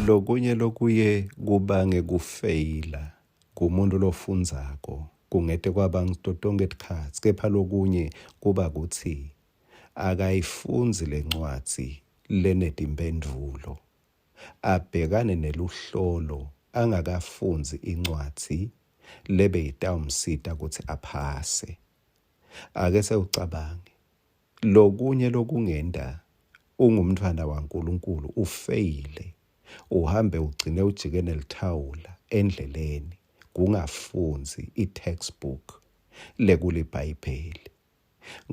Lokunye lokuye kubange kufeyila kumuntu lofundzako kungete kwaba ngito tonkhe tikhatsi kepha lokunye kuba kutsi akayifundzi lencwadzi lenetimphendvulo, abhekane neluhlolo angakafundzi incwadzi lebeyitawumsita kutsi aphase. Ake sewucabange, Lokunye lokungenta ungumntfwana waNkulunkulu ufeyile, uhambe ugcine ujike nelithawula endleleni, kungafundzi i-textbook lekuliBhayibheli.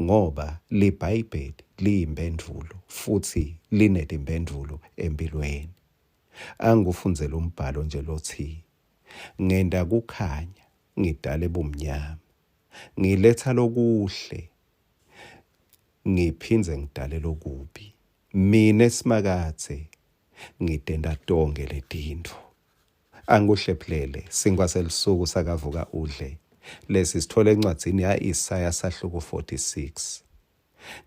Ngoba liBhayibheli liyimphendvulo futsi linetimphendvulo emphilweni. Angikufundzele umbhalo nje lotsi, Ngenta kukhanya, ngidale bumnyama. Ngiletsa lokuhle, ngiphindze ngidale lokubi. Mine Simakadze ngitenta tonkhe letintfo. Angikuhlephulele sinkwa selusuku sakavuka udle. Lesi sithola encwadzini ya-Isaya sahluko 46.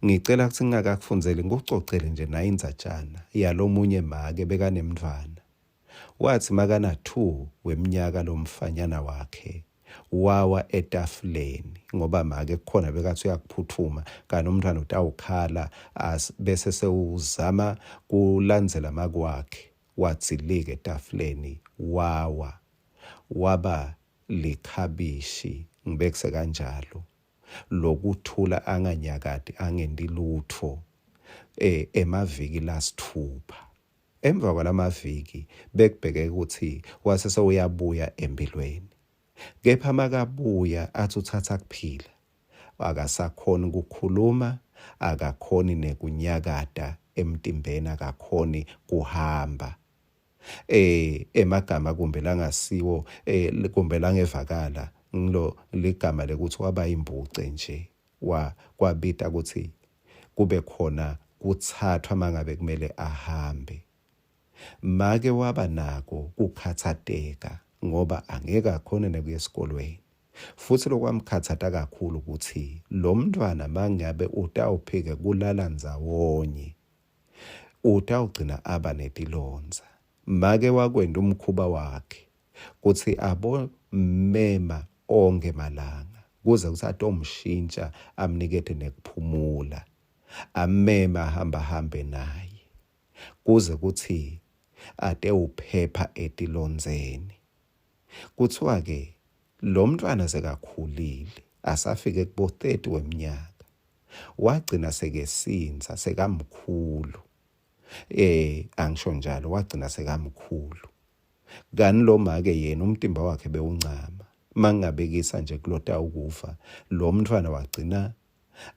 Ngicela kutsi ngingakakufundzeli ngikucocele nje nayi indzatjana yalomunye make bekanemntfwana. Watsi makana-2 weminyaka lomfanyana wakhe wawa etafuleni ngoba make kukhona bekatsi uyakuphutfuma kanti umntfwana utawukhala bese sewuzama kulandzela make wakhe wadzilika etafuleni wawa waba likhabishi ngibekise kanjalo lokuthula anganyakati angenti lutfo eh emaviki lasitfupha. Emva kwalamaviki bekubhekeke kutsi wase sewuyabuya emphilweni. Kepha makabuya atsi utsatsa kuphila, akasakhoni kukhuluma, akakhoni nekunyakata emtimbeni, akakhoni kuhamba. Eh emagama kumbe langasiwo eh kumbe langevakala ngilo ligama lekutsi waba imbuce nje wa kwabita kutsi kube khona kutsatfwa mangabe kumele ahambe. Make waba nako kukhatsateka ngoba angeke akhone nekuya esikolweni. Futsi lokwamkhatsata kakhulu kutsi lomntfwana mangabe utawuphike kulala ndzawonye utawugcina aba netilondza. Make wakwenta umkhuba wakhe kutsi abomema onkhe malanga kuze kutsi atomshintja amnikete nekuphumula ammeme ahamba hambe naye kuze kutsi atewuphepha etilondzeni. Kutsiwa-ke lo mntfwana sekakhulile asafike kubo 30 weminyaka wagcina sekesindza sekamkhulu eh angisho njalo wagcina sekamkhulu Kani lomake yena umtimba wakhe bewuncama. Mangingabekisa nje kulotawukufa, lo mntfwana wagcina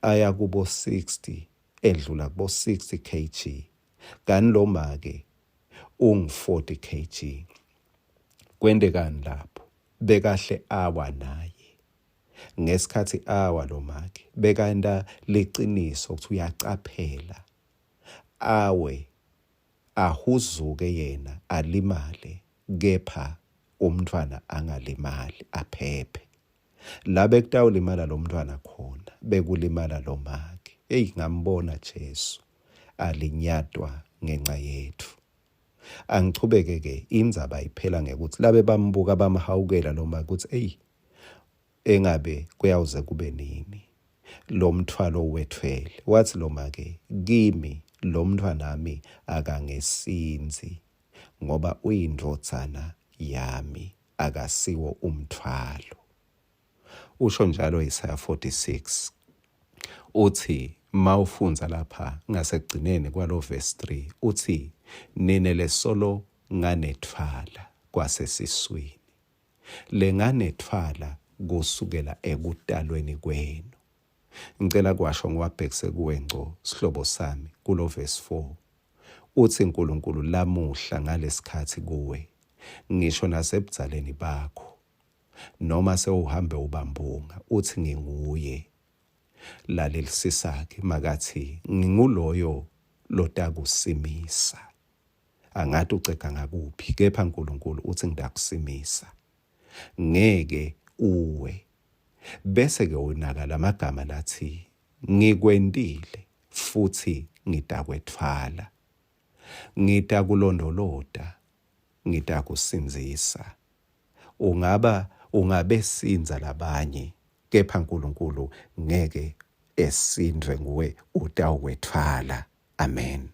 aya kubo 60 edlula kubo 60 kg. Kani lomake ungu 40 kg. Kwentekani lapho? Bekahle awa naye. Ngesikhatsi awa lomake bekanta liciniso kutsi uyacaphela awe Ahuzuke yena alimale kepha umntfwana angalimali aphephe. La bekutawulimala lomntfwana khona bekulimala lomake. Eyi ngambona Jesu alinyatwa ngenca yetfu. Angichubeke ke indzaba iphela ngekutsi labe bambuka bamhawukela lomake kutsi eyi engabe kuyawuze kube nini lomthwalo uwetfwele. Watsi lomake, Kimi lomntfwanami akangesindzi, ngoba uyindvodzana yami, akasiwo umtfwalo. Usho njalo Isaya 46. Utsi mawufundza lapha ngasekugcineni kwalo verse 3 utsi nine lesolo nganetfwala kwasesiswini lenganetfwala kusukela ekutalweni kwenu. Ngicela kwasho ngiwabhekise kuwe ngco sihlobo sami kulo verse 4. Utsi Nkulunkulu lamuhla ngalesikhatsi kuwe ngisho nasebudzaleni bakho noma sewuhambe ubambunga utsi nginguye. Lalelisisa-ke makatsi nginguloyo lotakusimisa. Angati ucega ngakuphi, kepha Nkulunkulu utsi ngitakusimisa. Ngeke uwe. Bese-ke unaka lamagama latsi, Ngikwentile futsi ngitakwetfwala. Ngitakulondvolota. Ngitakusindzisa. Ungaba ungabesindza labanye, kepha Nkulunkulu ngeke esindvwe nguwe, utawukwetfwala. Amen.